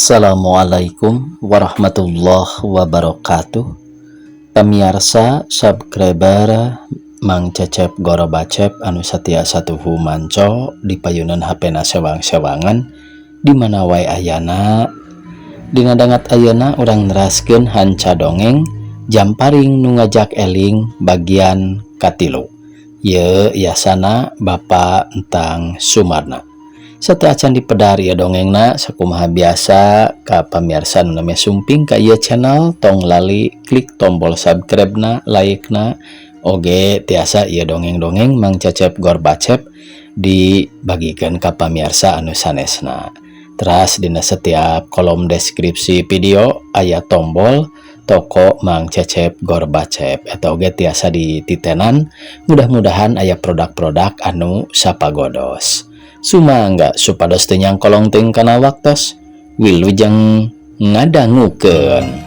Assalamualaikum warahmatullahi wabarakatuh. Pemirsa, subscriber Mang Cecep Gorobacep anu satia satuhu manco di payunan HP na sewang-sewangan di mana wae ayana. Dina dangat ayeuna urang neraskeun hanca dongeng Jamparing Nu Ngajak Eling bagian katilu. Ye yasana Bapak Entang Sumarna. Sateuacan dipedar ya dongengna, sakumaha biasa ka pamirsa nu namanya sumping ka ieu channel, tong lali klik tombol subscribe na, like na, oge tiasa ieu dongeng-dongeng Mang Cecep Gorbacep dibagikan ka pamirsa anu sanesna. Teras dina setiap kolom deskripsi video aya tombol toko Mang Cecep Gorbacep, eta oge tiasa dititenan. Mudah-mudahan aya produk-produk anu sapagodos. Sumangga supados teu nyangkolong teuing kana waktos. Wilujeng ngadangukeun.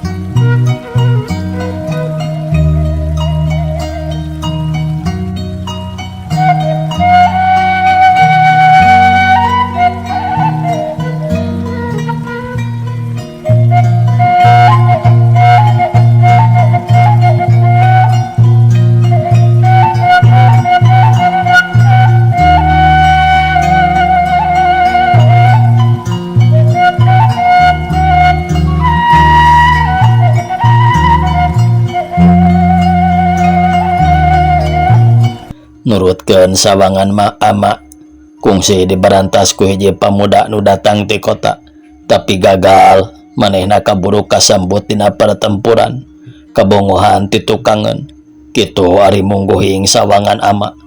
Nurutkeun sawangan ma ama, kungsi diberantas ku hiji pamuda nu datang ti kota, tapi gagal. Manehna kaburu kasambut dina pertempuran, kabongohan ti tukangeun. Kitu ari mungguhing sawangan ama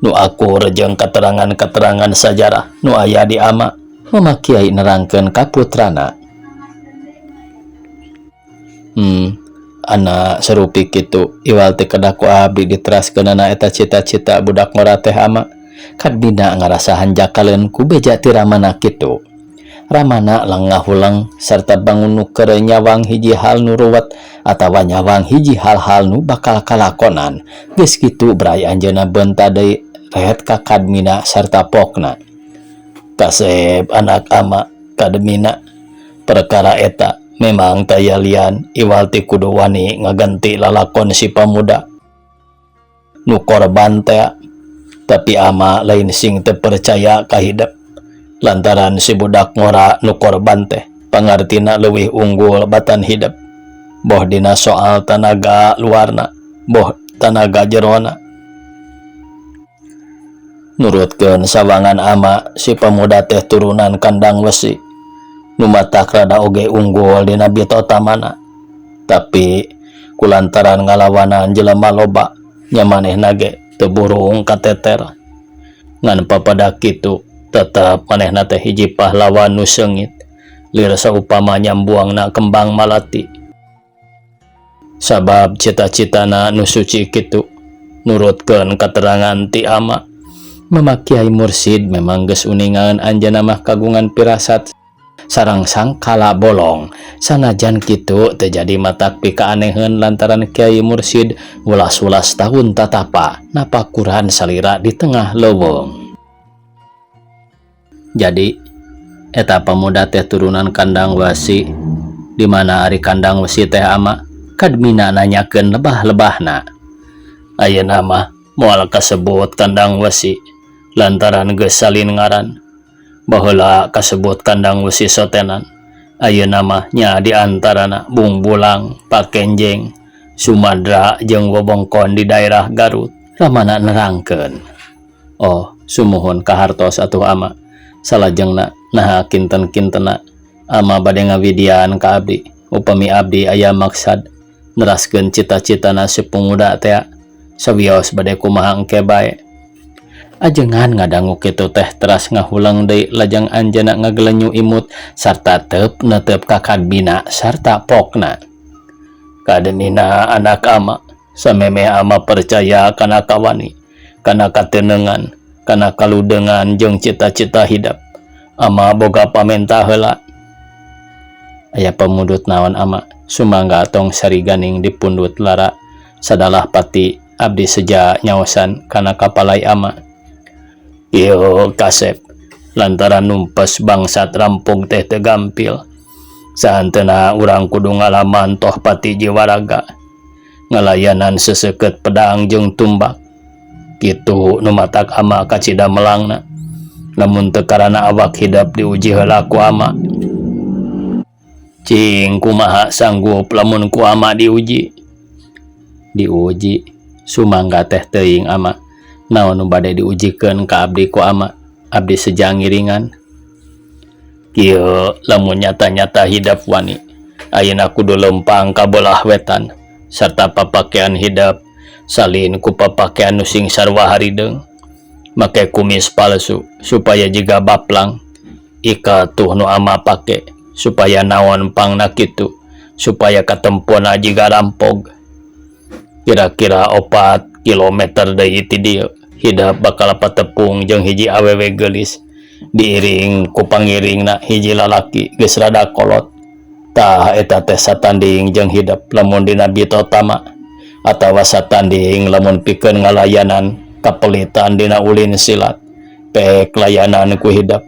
nu akur jeung keterangan-keterangan sajarah nu aya di ama. Mama Kiai nerangkeun ka putrana. Anak serupi kitu iwal teu kedah ku abdi diteraskeunana eta cita-cita budak ngora teh, ama. Kadmina ngarasa hanjakaleun ku beja ti ramana kitu. Ramana lengah huleng serta bangun nu keur nyawang hiji hal nu ruwet atawa nyawang hiji hal-hal nu bakal kalakonan. Geus kitu bray anjeunna beunta deui rehet ka Kadmina sarta pokna. Kasep anak ama Kadmina, perkara eta memang taya lian iwal ti kudu wani ngaganti lalakon si pamuda nu korban teh. Tapi ama lain sing teu percaya ka hidep, lantaran si budak ngora nu korban teh pangartina leuwih unggul batan hidep, boh dina soal tanaga luarna, boh tanaga jerona. Nurutkeun sawangan ama, si pemuda teh turunan kandang wesi nu matak rada oge unggul dina bitotamana, tapi kulantaran ngalawanan jelema loba nya manehna ge teu burung kateter. Ngan papada kitu tetep manehna teh hiji pahlawan nu seungit, lir saupama nyambuangna kembang malati, sabab cita-citana nu suci. Kitu nurutkeun katerangan ti ama. Mama Kiai Mursid memang geus uningan anjeunna mah kagungan pirasat sarang sangkala bolong. Sanajan kitu teu jadi matak pikaaneheun, lantaran Kiai Mursid wulas-wulas tahun tatapa napakuran salira di tengah leuweung. Jadi eta pemuda teh turunan kandang wesi. Di mana ari kandang wesi teh, ama? Kadmina nanyakeun lebah-lebahna. Ayeuna mah moal kasebut kandang wesi lantaran geus salin ngaran. Baheula kasebut kandang wesi sotenan. Ayeuna mah nya di antarana Bungbulang, Pakenjeng, Sumadra jeung wewengkon di daerah Garut, Ramana nerangkeun. Oh, sumuhun kahartos atuh, ama. Salajengna naha kinten-kintena ama bade ngawidian ka abdi, upami abdi aya maksad neraskeun cita-citana si pemuda teh? Sawios bade kumaha engke bae. Ajengan ngadangu kitu teh teras ngahuleng deui, lajeng anjeunna ngagelenyu imut sarta teup netep ka Kadmina sarta pokna. Kadmina anak ama, samemeh ama percaya kana kawani, kana katenengan, kana kaludengan jeung cita-cita hidep, ama boga pamenta heula. Aya pamundut naon, ama? Sumangga tong sariganing dipundut lara sadalah pati abdi seja nyaosan kana kapalai ama. Yo kasep. Lantaran numpes bangsat rampog teh teu gampil. Sahanteuna urang kudu ngalaman toh pati jiwaraga. Ngalayanan seseukeut pedang jeung tumbak. Kitu nu matak ama kacida melangna. Lamun teu karana awak hidep diuji heula ku ama. Cing kumaha sanggup lamun ku ama diuji. Diuji sumangga teh teuing ama. Naon nu bade diujikeun ka abdi ku ama. Abdi seja ngiringan. Kieu lamun nyata-nyata hidep wani. Ayeuna kudu leumpang ka beulah wetan sarta papakean hidep salin ku papakean nu sing sarua harideung. Make kumis palsu supaya jiga baplang. Ika tuh nu ama pake supaya naon pangna kitu supaya katempona jiga rampog. Kira-kira 4 kilometer deui ti dieu hidep bakal patepung jeung hiji awewe geulis. Diiring ku pangiringna hiji lalaki geus rada kolot. Tah eta teh satanding jeung hidep lamun dina bitotama atawa satanding lamun pikeun ngalayanan kapelitan dina ulin silat. Pek layanan ku hidep.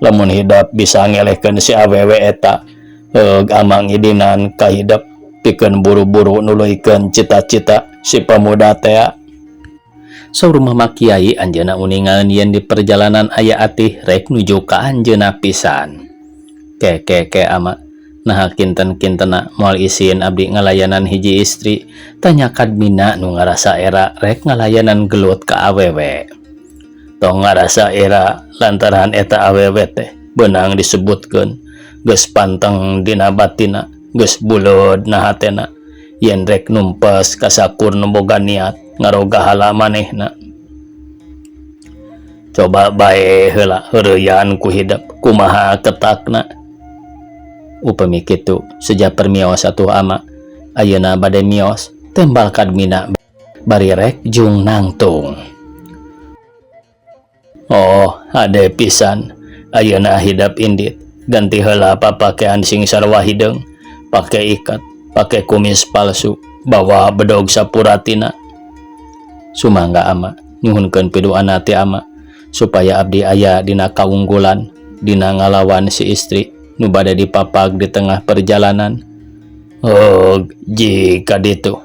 Lamun hidep bisa ngelehkeun si awewe eta, heug amang idinan ka hidep pikeun buru-buru nuluykeun cita-cita si pamuda tea. Saur Mama Kiai anjeunna uningan yen di perjalanan aya atih rek nuju ka anjeunna pisan. Ke ke ke ama, naha kinten-kintena moal isin abdi ngalayanan hiji istri, tanya Kadmina nu ngarasa era rek ngalayanan gelut ka awewe. Tong ngarasa era lantaran eta awewe teh beunang disebutkeun geus panteng dina batina, geus buleud na hatena yen rek numpes kasakur nu boga niat ngarogahala manehna. Coba bae heula heureuyan ku hidep kumaha ketakna. Upami kitu seja permios atuh ama, ayeuna bade mios tembal Kadmina bari rek jung nangtung. Oh, hade pisan ayeuna hidep indit ganti heula papakean sing sarua hideung, pake ikat, pake kumis palsu, bawa bedog sapuratina. Sumangga ama, nyuhunkeun piduana ti ama supaya abdi aya dina kaunggulan dina ngalawan si istri nu bade dipapag di tengah perjalanan. Heug, jika ditu.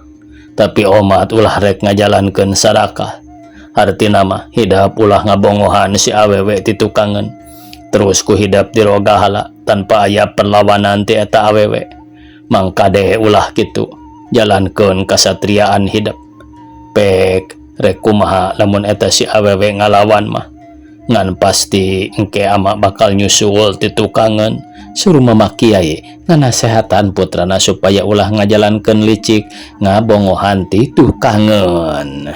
Tapi omat ulah rek ngajalankeun sarakah. Hartina mah hidap ulah ngabongohan si awewe ti tukangeun. Terus ku hidap dirogahala tanpa aya perlawanan ti eta awewe. Mangkade ulah kitu, jalankeun kasatriaan hidep. Pek rek kumaha lamun eta si awewe ngalawan mah. Ngan pasti engke ama bakal nyusul ti tukangeun. Suruh Mama Kiai nganasehatan putrana supaya ulah ngajalankeun licik ngabongohan ti tukangeun.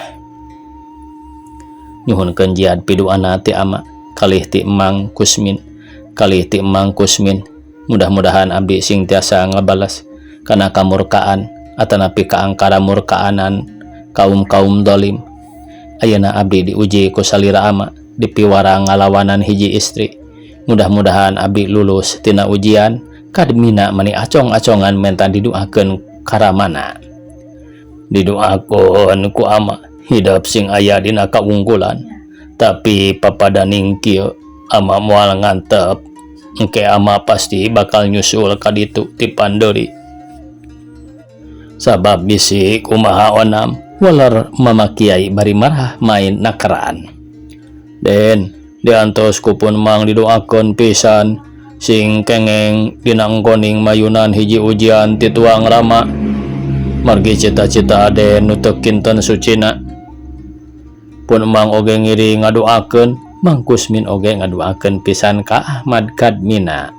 Nyuhunkeun jiad piduana ti ama kalih ti Emang Kusmin, kalih ti Emang Kusmin. Mudah-mudahan abdi sing tiasa ngabales kana kamurkaan atanapi kaangkara murkaanan kaum-kaum dolim. Ayeuna abdi diuji ku salira ama dipiwara ngalawanan hiji istri. Mudah-mudahan abdi lulus tina ujian. Kadmina mani acong-acongan menta diduakeun karamana. Diduakeun ku ama hidep sing aya dina kaunggulan. Tapi papadaning kieu ama moal ngantep. Engke ama pasti bakal nyusul ka ditu ti pandeuri. Sabab bisi kumaha onam waler Mama Kiai bari marah main nakeraan. Den diantos ku pun mang didoakeun pisan sing kengeng dina engkoning mayunan hiji ujian ti tuang rama. Margi cita-cita aden nu teu kinten sucina. Pun mang oge ngiring ngadoakeun, Mang Kusmin oge ngadoakeun pisan ka Ahmad Kadmina.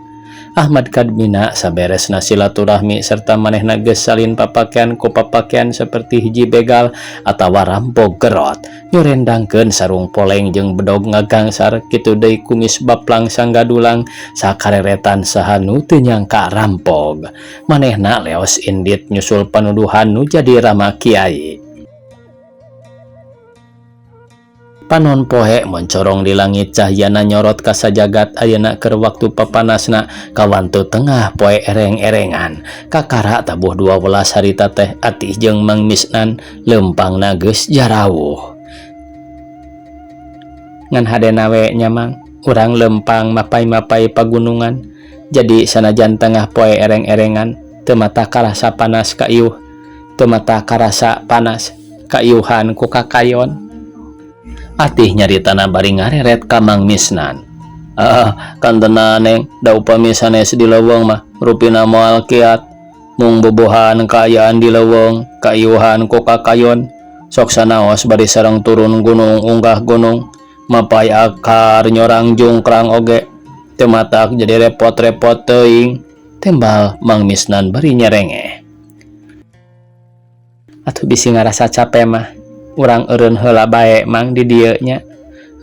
Ahmad Kadmina saberesna silaturahmi serta manehna geus salin papakean ku papakean seperti hiji begal atawa rampog gerot, nyurendangkeun sarung poleng jeung bedog ngagangsar kitu deui kumis baplang sanggadulang sakareretan saha nu teu nyangka rampog. Manehna leos indit nyusul panuduhan nu jadi Rama Kiai. Panon pohe mencorong di langit cahyana nyorot ka sajagat ayeuna keur waktu papanasna kawantu tengah poe ereng-erengan. Kakara tabuh 12 harita teh atih jeung Mang Misnan leumpangna geus jarawuh. Ngan hadena we nya Mang Urang lempang mapay-mapay pagunungan jadi sanajan tengah poe ereng-erengan teu mata karasa panas kaiuh teu mata karasa panas kaiuhan ku kakayon. Atih nyaritana bari ngareret ka Mang Misnan. Ah, kantena Neng, da upami sanes di leuweung mah rupina moal kiat. Mung bubuhan kaayaan di leuweung, kaiuhan ku kakayon. Sok sanaos bari sareng turun gunung unggah gunung, mapay akar nyorang jungkrang oge. Teu matak jadi repot-repot teuing, tembal Mang Misnan bari nyerengeh. Atuh bisi ngarasa cape mah, urang eureun heula bae Mang di dieu nya.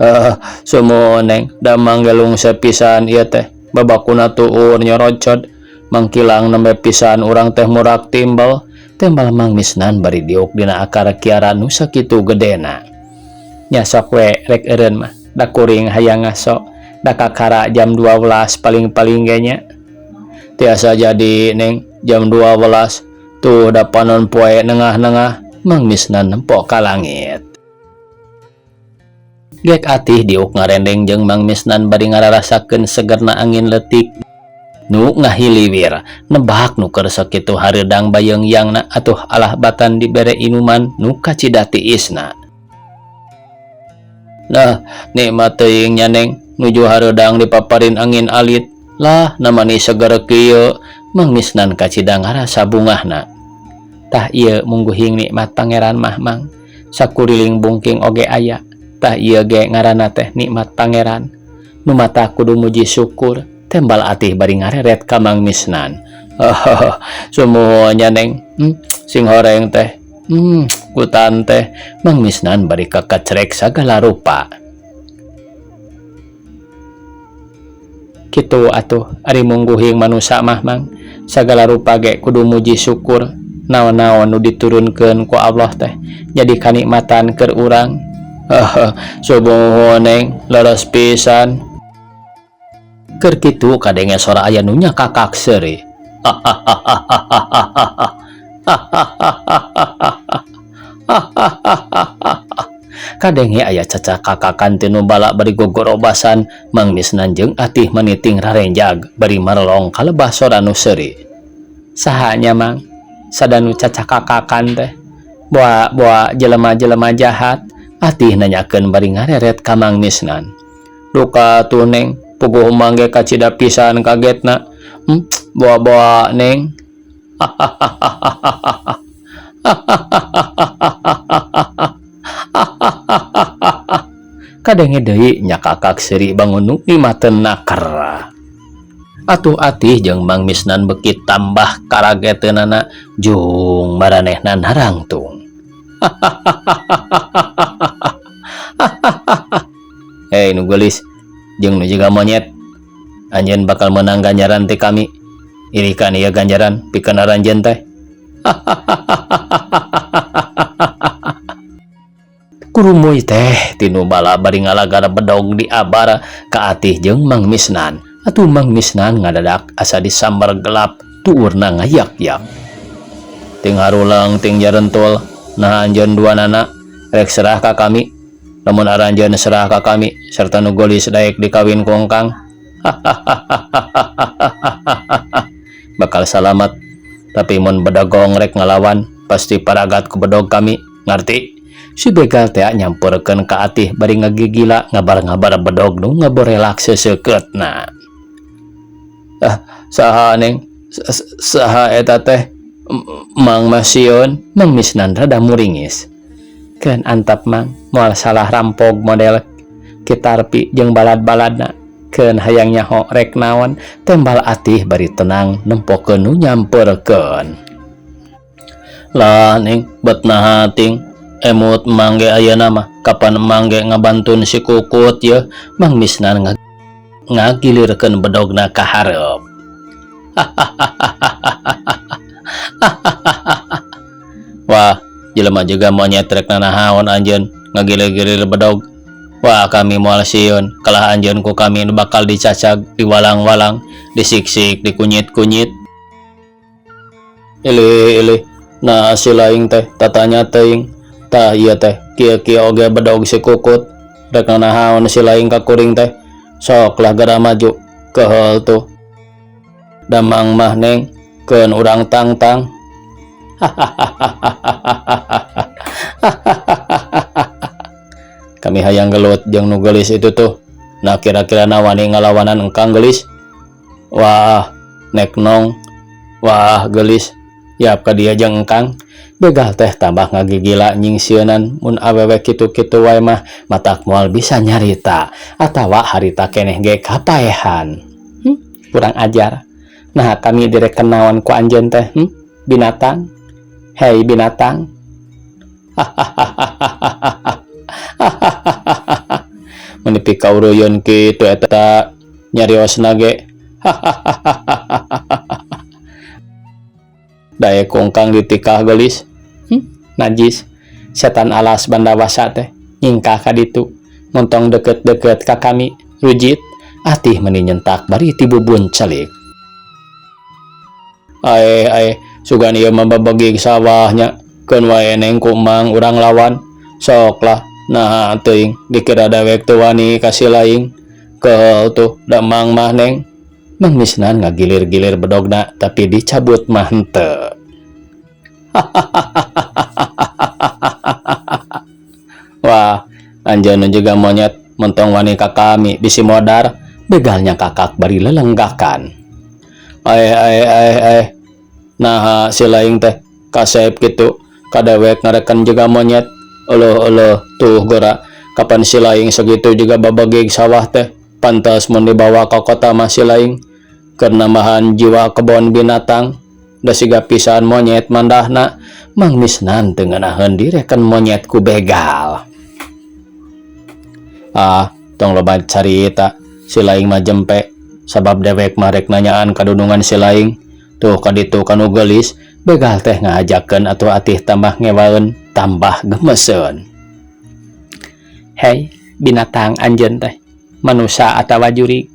Heuh, sumuhun Neng, da mang ge lungse pisan ieu teh. Babakuna tuur nyorocod, mangkilang nembe pisan urang teh murak timbel, tembal Mang Misnan bari diuk dina akar kiara nu sakitu gedena. Nya sok we rek eureun mah, da kuring hayang ngaso, da kakara jam 12 paling-paling ge nya. Tiasa jadi Neng, jam 12, tuh da panon poe nengah-nengah, Mang Misnan nempo ka langit. Gek atih diuk ngarendeng jeung Mang Misnan bari ngararasakeun segerna angin leutik nu ngahiliwir nebak nu keur sakitu hareudang bayeungyangna atuh alah batan dibere inuman nu kacida tiisna. Nah, nikmat teuing nya Neng, nuju hareudang dipaparin angin alit. Lah, namani seger kieu, Mang Misnan kacida ngarasa bungahna. Tah ieu mungguhing nikmat Pangeran mah Mang, sakuriling bungking oge aya. Tah ieu ge ngaranna teh nikmat Pangeran. Nu mata kudu muji syukur, tembal atih bari ngareret ka Mang Misnan. Oh, sumuhun nya Neng, sing horeng teh. Kutan teh, Mang Misnan bari kakecrek sagala rupa. Kitu atuh ari mungguhing manusa mah Mang, sagala rupa ge kudu muji syukur. Naon-naon nu diturunkeun ku Allah teh jadi kanikmatan keur urang. Sumuhun Neng, leres pisan. Keur kitu kadenge sora aya nu nyakakak seuri. Kadenge aya cacakakakan ti nu bala bari gogorobasan, Mang Misnan jeung Atih maniting rarenjag bari marelong ka lebah sora nu seuri. Saha nya Mang? Sada nu cacakakakan teh. Boa-boa jelema-jelema jahat, Atih nanyakeun bari ngareret ka Mang Misnan. Duka tuh Neng, puguh Mang ge kacida pisan kagetna. Boa-boa Neng. Kadenge deui nyakakak seuri bangun nu nimateun naker. Atuh Atih jeung Mang Misnan beuki tambah karageteunana jung maranehna narangtung. Hei nu geulis jeung nu jiga monyet, anjeun bakal meunang ganjaran ti kami. Irikan ieu ganjaran pikeun aranjeun teh. Kurumuy teh tinu bala bari ngalagar bedog di abar ka Atih jeung Mang Misnan. Atuh Mang Misnan ngadadak asa disambar gelap tuurna ngayak-yak. Ting harulang ting jarentul, nah anjeun dua nana rek serah ka kami. Lamun aranjeun serah ka kami serta nu geulis daek dikawin ku engkang. Bakal salamat. Tapi mun bedogong rek ngalawan pasti paragat ku bedog kami, ngarti? Si begal teh nyamperkeun ka Atih bari ngagigila ngabar-ngabar bedog nu ngaborelak seseukeutna. Ah, saha Neng? Saha eta teh? Mang Masion, Mang Misnan rada muringis. Keun antap Mang, moal salah rampog model Kitarpi jeung balad-baladna. Keun hayang nyaho rek naon, tembal Atih bari tenang nempokeun nu nyamperkeun. Lah Neng, bet naha ting? Emut Mang ge ayeuna mah, kapan Mang ge ngabantun si Kukut yeuh? Mang Misnan ngagilirkeun bedogna ka hareup. Wah, jelema juga monyet rek nanahaon anjeun ngagilir-gilir bedog. Wah, kami moal sieun, kalah anjeun ku kami nu bakal dicacag, diwalang-walang, disiksik, dikunyit-kunyit. Ilih, ilih, nah si laing teh tatanya teuing. Tah ieu teh kieu-kieu oge bedog si Kukut. Rek nanahaon si laing ka kuring teh. Sok lah gera maju keheul tuh. Damang mah neng keun urang tangtang. Kami hayang gelut jeung nu geulis itu tuh. Nah kira-kira na wani ngalawanan engkang geulis. Wah, nek nong. Wah, geulis. Yap ka dieu jeung engkang. Begal teh tambah ngagigila nyingsieunan mun awewe kitu-kitu wae mah matak moal bisa nyarita atawa harita keneh ge kapaehan. Kurang ajar. Nah kami direken naon ku anjeun teh, Binatang. Hei binatang. Mun dipikauruyun kitu eta nyariosna ge. Daek kungkang ditikah geulis. Najis. Setan alas bandawasa teh nyingkah ka ditu. Montong deukeut-deukeut ka kami, rujit. Atih meni nyentak bari tibubun celik. Aeh aeh, sugan ieu mah babegig sawahnya. Keun wae neng ku mang urang lawan. Sok lah, naha teuing dikira dewek teu wani ka si laing. Keheul tuh da mang mah neng. Mang Misnan ngagilir-gilir bedogna tapi dicabut mah henteu. Wah, anjeun nu jiga monyet montong wani ka kami bisi modar, begalnya kakak bari lelenggakan. Aeh aeh aeh aeh. Naha si laing teh kasep kitu ka dewek ngareken jiga monyet. Euleuh euleuh tuh gera kapan si laing sakitu jiga babegig sawah teh. Pantas mun dibawa ka kota mah si laing keur nambahan jiwa kebon binatang. Da siga pisan monyet mandahna. Mang Misnan teu ngeunaheun direken monyet ku begal. Ah, tong loba carita, si laing mah jempe sabab dewek mah rek nanyaan kadunungan si laing. Tuh kaditu kanu geulis, begal teh ngahajakeun atuh atih tambah ngewaeun, tambah gemeseun. Hei, binatang anjeun teh, manusa atawa jurig?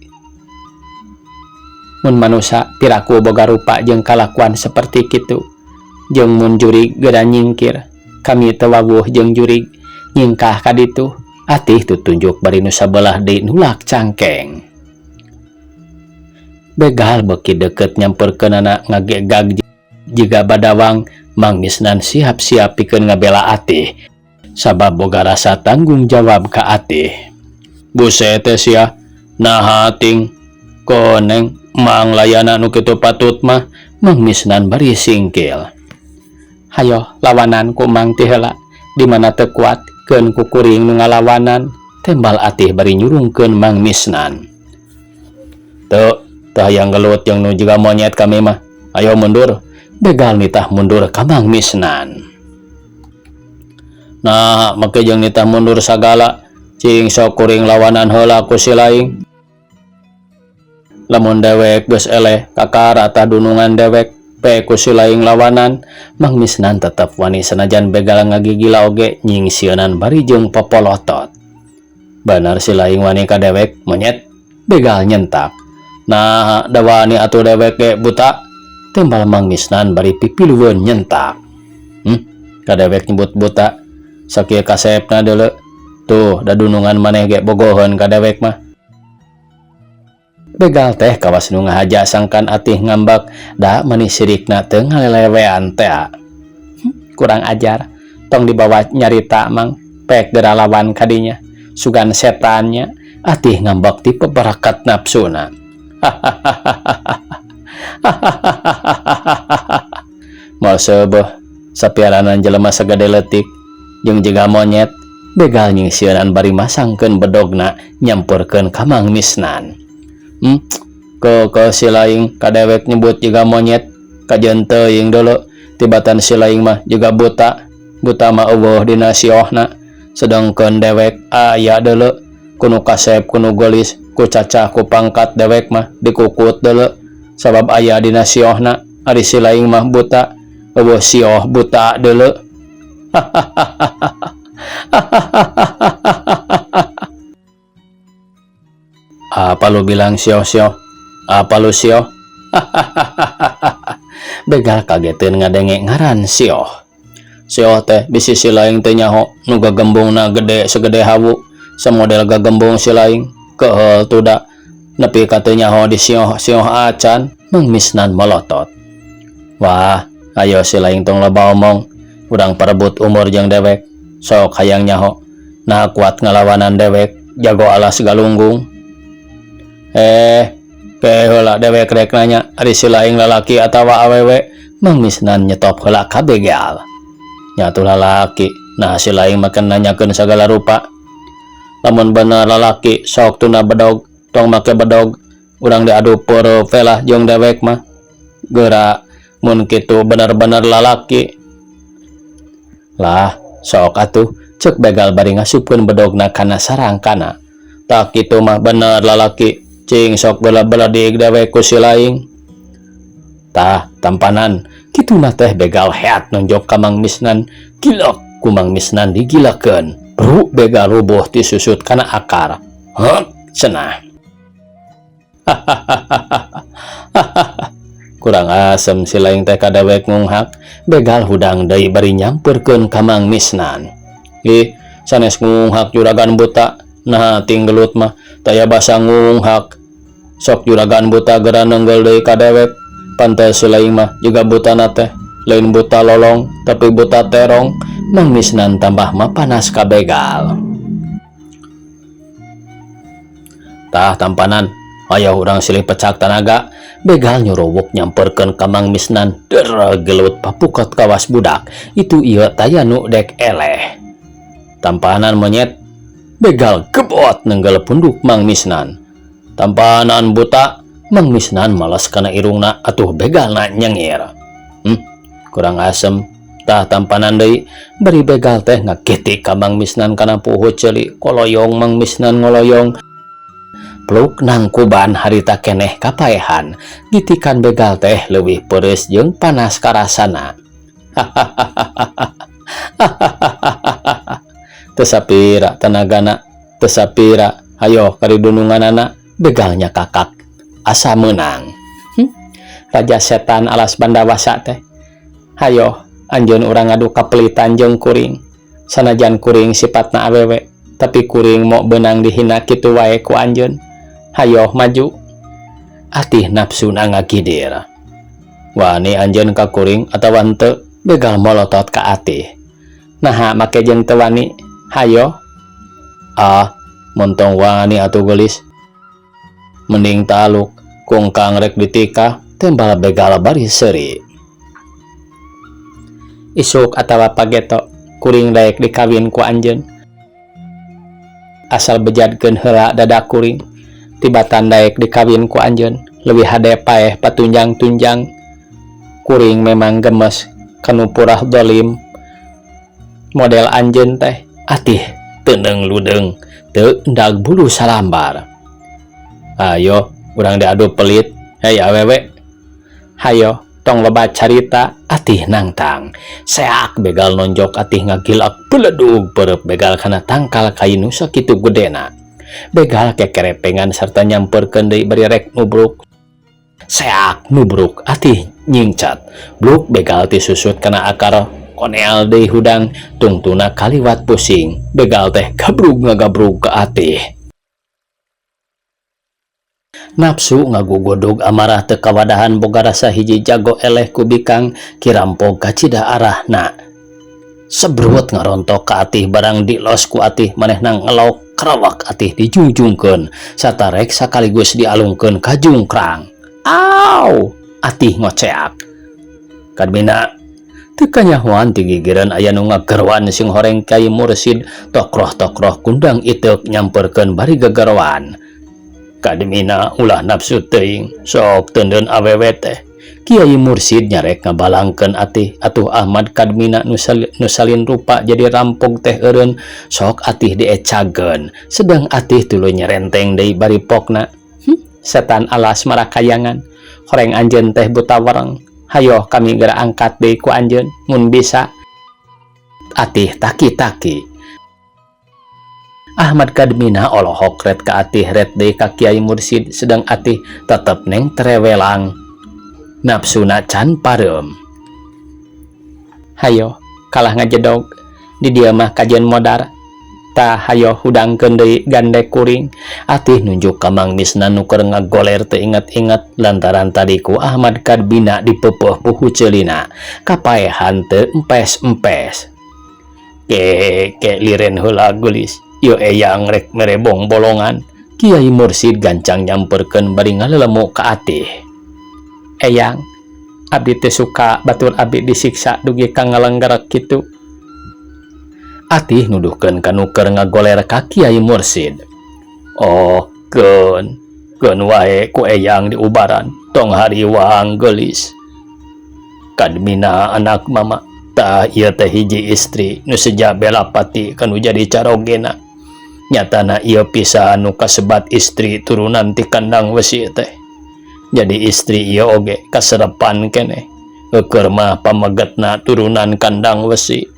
Mun manusa piraku boga rupa jeung kalakuan seperti kitu. Jeung mun jurig geura nyingkir, kami teu wawuh jeung jurig, nyingkah ka ditu. Atih tutunjuk bari nu sabelah deui nulak cangkeng. Begal beuki deukeut nyamperkeunana ngagegag jiga badawang, Mang Misnan siap-siap pikeun ngabela Atih. Sabab boga rasa tanggung jawab ka Atih. Buset teh sia, naha ting koneng mang layana nu kitu patut mah, Mang Misnan bari singkil. Hayo lawanan ku Mang ti heula, di mana teu kuat keun ku kuring nu ngalawanan, tembal Atih bari nyurungkeun Mang Misnan. Teu, teu hayang gelut jeung nu jiga monyet kami mah. Ayo mundur. Begal nitah mundur ka Mang Misnan. Nah, make jeung nitah mundur sagala, cing sok kuring lawanan heula ku si laing. Lamun dewek geus eleh kakara tah dunungan dewek, pe ku si laing lawanan. Mang Misnan tetep wani sanajan begal ngagigila oge nyingsieunan bari jeung popolotot. Banar si laing wani ka dewek, monyet. Begal nyentak. Nah, da wani atuh dewek ge buta. Tembal Mang Misnan bari pipilueun nyentak. Ka dewek nyebut buta. Sakieu kasepna deuleu. Tuh, da dunungan maneh ge bogoheun ka dewek mah. Begal teh kawas nu ngahaja sangkan atih ngambek, da mani sirikna teu ngalelewean tea. Kurang ajar, tong dibawa nyarita mang, pek geura lawan kadinya. Sugan setannya, atih ngambek ti peberakat nafsuna. Moal seubeuh, sapiaranan jelema sagede leutik jeung jiga monyet, begal nyingsieunan bari masangkeun bedogna nyampurkeun ka Mang Misnan. Ke ke si laing kadewek nyebut jiga monyet, kajeun teuing deuleu, tibatan si laing mah jiga buta, buta mah eueuh dina siohna, sedengkeun dewek aya deuleu, kunu kasep kunu geulis, ku cacah ku pangkat dewek mah dikukut deuleu, sabab aya dina siohna, ari si laing mah buta, eueuh sioh buta deuleu. Apa lu bilang sioh-sioh? Apa lu sioh? Begal kageteun ngadenge ngaran sioh. Sioh teh di sisi lain teh nyaho nu gagembungna gede segede hawu, samodel gagembung si laing. Keheul tuda nepi ka teu nyaho di sioh-sioh acan, Mang Misnan molotot. Wah, ayo si laing tong loba omong, urang parebut umur jeung dewek. Sok hayang nyaho, naha kuat ngalawanan dewek, jago alas galunggung. Eh, ke heula dewek rek nanya, ari si laing lalaki atawa awewe, Mang Misnan nyetop heula ka begal. Nya atuh lalaki, nah si laing make nanyakeun sagala rupa. Lamun bener lalaki, sok tuna bedog, tong make bedog, urang diadu peureub we lah jeung dewek mah. Geura mun kitu bener-bener lalaki. Lah, sok atuh, cek begal bari ngasupkeun bedogna kana sarangkana. Tah kitu mah bener lalaki, cing sok bela-beladig dewek ku si laing. Tah, tampanan, kituna teh begal heat nonjok ka Mang Misnan, gilek ku Mang Misnan digilakeun. Bru begal rubuh ti susut kana akar. Hek, cenah. Kurang asem si laing teh ka dewek ngunghak, begal hudang deui bari nyampeurkeun ka Mang Misnan. Ih, sanes ngunghak juragan buta, naha ting gelut mah taya basa ngunghak. Sok juragan buta geura nenggel deui ka dewek, pantes si laing mah jiga butana teh, lain buta lolong tapi buta terong. Mang Misnan tambah mapanas ka begal. Tah tampanan, ayo urang silih pecak tanaga. Begal nyuruwuk nyamperkeun ka Mang Misnan, der gelut papukat kawas budak. Itu ieu taya nu dek eleh. Tampanan monyet, begal gebot nenggel punduk Mang Misnan. Tampanan buta, Mang Misnan malas kana irungna atuh begalna nyengir. Kurang asem. Tah tampanan deui, bari begal teh ngagitik ka Mang Misnan kana puhu ceuli, koloyong Mang Misnan ngoloyong. Pluk nangkuban harita keneh kapaehan, gitikan begal teh leuwih peureus jeung panas karasana. Teu sapira tanagana, teu sapira, hayo karidununganana, begalnya kakak asa meunang. Raja setan alas Bandawasa teh. Hayo anjeun urang ngadu kapelitan jeung kuring. Sanajan kuring sifatna awewe, tapi kuring mo beunang dihina kitu wae ku anjeun. Hayo maju. Atih nafsuna ngagidir. Wani anjeun ka kuring atawa henteu, begal molotot ka atih. Naha make jeung teu wani? Hayo. Ah, montong wani atuh geulis. Mending taluk, kungkang rek ditikah, tembal begal bari seuri. Isuk atawa pageto, kuring daek dikawin ku anjeun. Asal bejadkeun heula dada kuring, tibatan daek dikawin ku anjeun, leuwih hade paeh patunjang-tunjang. Kuring memang gemes kanu purah dolim. Model anjeun teh atih teu ludeung, teu endag bulu salambar. Ayo, urang diadu pelit, hei awewe. Hayo, tong loba carita, atih nangtang. Seak begal nonjok atih ngagilak beledug perep begal kana tangkal kayu nu sakitu gedena. Begal kekerepengan serta nyamperkeun deui bari rek nubruk. Seak nubruk atih nyingcat. Bluk begal ti susut kana akar koneal deui hudang tungtuna kaliwat pusing. Begal teh gabrug ngagabrug ka atih. Nafsu ngagugodog amarah teu kawadahan boga rasa hiji jago eleh ku bikang kirampog kacida arahna. Sebrut ngarontok ka atih barang dilos ku atih manehna ngelok kerawak atih dijungjungkeun satarek sakaligus dialungkeun ka jungkrang. Aw! Atih ngoceak. Kadmina teu kanyahoan ti gigireun aya nu ngageroan sing horeng Kyai Mursid tokroh-tokroh kundang iteuk nyamperkeun bari gegeroan. Kadmina ulah nafsu teuing sok teundeun awewe teh. Kiai Mursid nyarek ngabalangkeun atih atuh Ahmad Kadmina nusalin rupa jadi rampog teh eureun sok atih diecageun sedang atih tuluy nyerenteng deui bari pokna. Setan alas marakayangan horeng anjeun teh buta wereng. Hayoh kami geura angkat deui ku anjeun mun bisa. Atih taki-taki. Ahmad Kadmina olohok ret ka atih ret deui ka Kiai Mursid sedang atih tetep neng trewelang. Nafsuna can pareum. Hayo kalah ngajedog di dieu mah kajeun modar. Tah hayo hudangkeun deui gandek kuring. Atih nunjuk ka Mang Misnan nu keur ngagoler teu inget-inget lantaran tadi ku Ahmad Kadbina dipeupeah puhu ceulina. Kapaehan teu empes-empes. Ke ke liren heula geulis, ieu eyang rek mere bongbolongan. Kiai Mursid gancang nyamperkeun bari ngalelemu ka Atih. Eyang, abdi teu suka batur abdi disiksa dugi ka ngalenggerek kitu. Atih nuduhkeun ka nu keur ngagoler ka Kiai Mursid. Oh, keun, keun wae ku eyang diubaran, tong hariwang geulis. Kadmina anak mama, tah ieu teh hiji istri nu seja belapati kanu jadi carogena. Nyatana ieu pisan nu kasebat istri turunan ti kandang wesi teh. Jadi istri ieu oge kaserepan keneh. Eueur mah pamegetna turunan kandang wesi.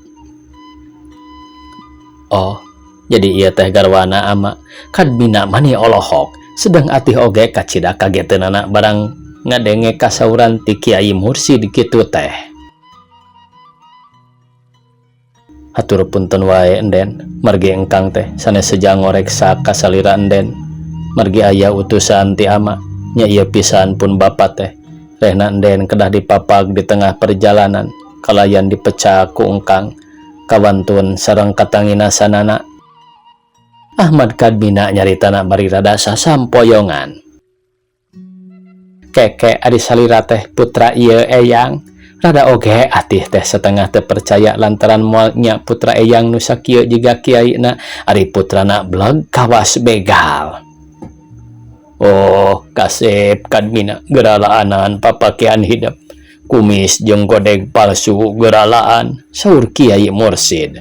Oh, jadi ieu teh garwana ama. Kadmina mani olohok, sedang Atih oge kacida kageteunana barang ngadenge kasauran ti Kiai Mursid kitu teh. Hatur punten wae enden, margi engkang teh sanes seja ngoreksa ka salira enden. Margi aya utusan ti ama, nya ieu pisan pun bapa teh. Rehna enden kedah dipapag di tengah perjalanan, kalayan dipecak ku engkang. Kawantun sareng katanginasanana. Ahmad Kadmina nyaritana bari rada sasampoyongan. Keke ari salira teh putra ieu eyang. Rada oge Atih teh setengah teu percaya lantaran moal nya putra eyang nu sakieu jiga kiaina ari putrana bleg kawas begal. Oh, kasep Kadmina geralaanan papakean hidep. Kumis jeung godeg palsu geralaan, saur Kiai Mursid.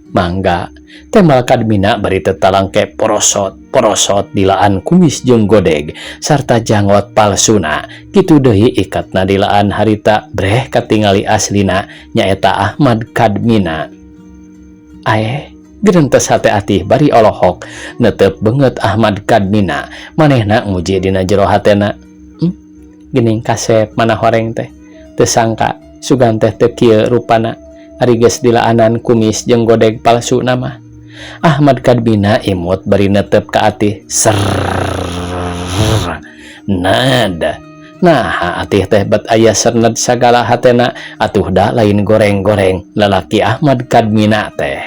Mangga, temal Kadmina bari tetalangke porosot, porosot dilaan kumis jeung godeg sarta janggot palsuna. Kitu deui ikatna dilaan harita breh katingali aslina nyaeta Ahmad Kadmina. Aeh, gerentes hate Atih bari olohok netep beungeut Ahmad Kadmina, manehna nguji dina jero hatena. Geuning kasep mana horeng teh. Teu sangka sugan teh teu kieu rupana ari geus dilaanan kumis jeung godeg palsu mah. Ahmad Kadmina imut bari netep ka Atih. Serrrr. Nada. Nah, Atih teh bet aya serned sagala hatena atuh da lain goreng-goreng lalaki Ahmad Kadmina teh.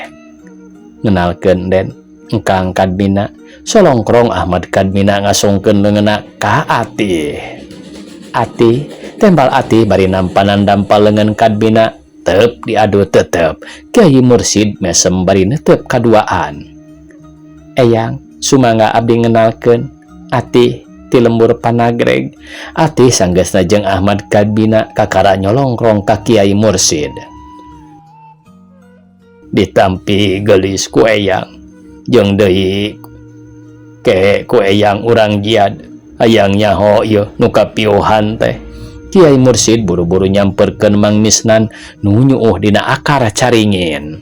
Ngenalkeun den engkang Kadmina, solongkrong Ahmad Kadmina ngasongkeun leungeunna ka Atih. Atih tembal Atih bari nampanan dampal leungeun Kadmina tep diadu tetep. Kiai Mursid mesem bari netep kaduaan. Eyang sumangga abdi ngenalkeun Atih ti lembur Panagreg. Atih sanggeusna jeung Ahmad Kadmina kakara nyolongkrong ka Kiai Mursid. Ditampi geulis ku eyang jeung deui ke ku eyang urang jiad hayang nyaho ieu nu kapiuhan teh. Kiai Mursid buru-buru nyamperkeun Mang Misnan nu nyuuh dina akar caringin.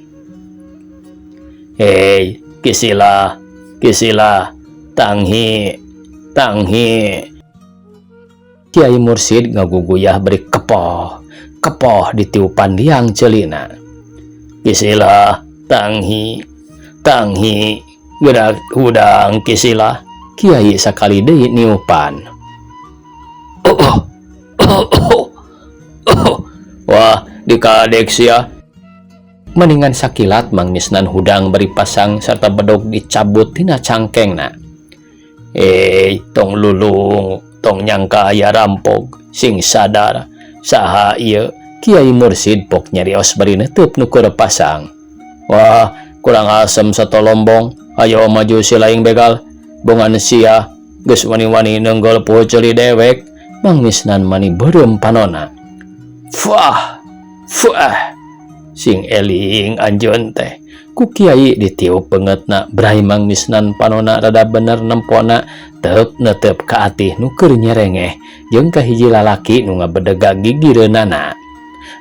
Hei, Kisila, Kisila, tanghi, tanghi. Kiai Mursid ngaguguyah beri kepoh, kepoh ditiupan liang celina. Kisila, tanghi, tanghi, gerak hudang Kisila. Kiai sakali deui niupan. Oh, oh, oh, oh, oh. Wah, dikadek sia. Maningan sakilat Mang Misnan hudang beri pasang serta bedog dicabut tina cangkengna. Tong lulung, tong nyangka aya rampok, sing sadar. Saha ieu? Kiai Mursid pok nyarios bari neuteub nu keur pasang. Wah, kurang asem satolombong. Ayo maju si laing begal. Bongan sia geus wani-wani nenggol poho ceuli dewek. Mang Misnan mani beureum panona. Fah, fah. Sing eling anjeun teh. Ku kiai ditiup beungeutna brai Mang Misnan panona rada bener nempona teup netep ka Atih nu keur nyerengeh jeung ka hiji lalaki nu ngabedega gigireunana.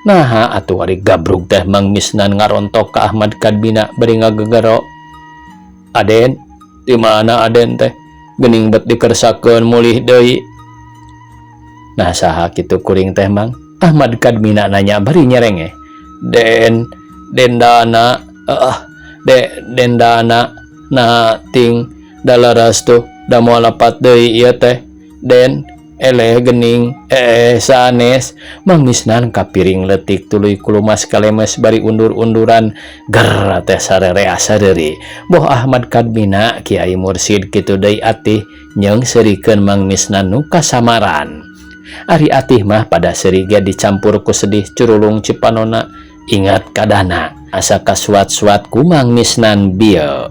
Naha atuh ari gabrug teh Mang Misnan ngarontok ka Ahmad Kadmina bari ngagegero. Aden, di mana Aden teh? Geuning bet dikersakeun mulih deui. Nah saha kitu kuring teh Mang? Ahmad Kadmina nanya bari nyerengeh. Den, dendana, De dendana naha ting da leres tuh da moal lepat deui ieu teh Den eleh gening eeh sanes Mang Misnan kapiring leutik tuluy kulumas kalemes bari undur-unduran ger teh sarerea sareuri boh Ahmad Kadmina Kiai Mursid kitu deui Atih nyeung seurikeun Mang Misnan nu kasamaran. Ari Atih mah pada seuri ge dicampur ku sedih curulung cipanona ingat ka dana asa kasuat-suat ku Mang Misnan bieu.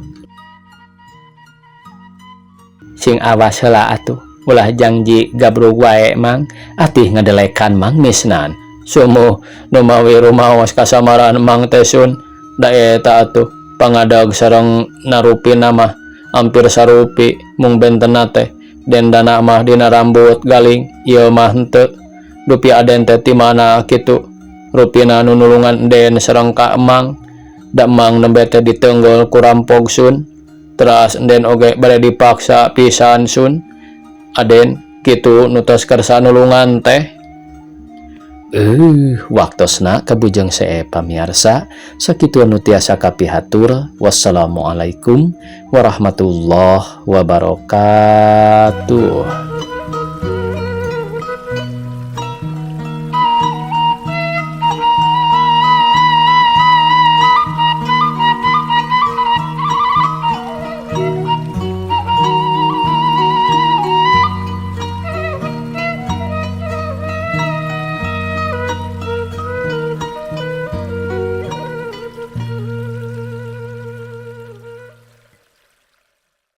Sing awas heula atuh ulah jangji gabrug wae Mang Atih ngedelekan Mang Misnan. Sumuh nu mawi rumaos kasamaran Mang teh Sun da eta atuh pangadag sareng narupina mah ampir sarupi mung bentenna teh dendana mah dina rambut galing ieu mah henteu dupi aden teh ti mana kitu rupina nu nulungan enden sareng ka emang da emang nembe teh ditenggel ku rampog Sun teras enden oge bade dipaksa pisan Sun aden kitu nu tos kersa nulungan teh. Waktosna kabujeng see pamiarsa sakitu anu tiasa kapihatur wassalamualaikum warahmatullahi wabarakatuh.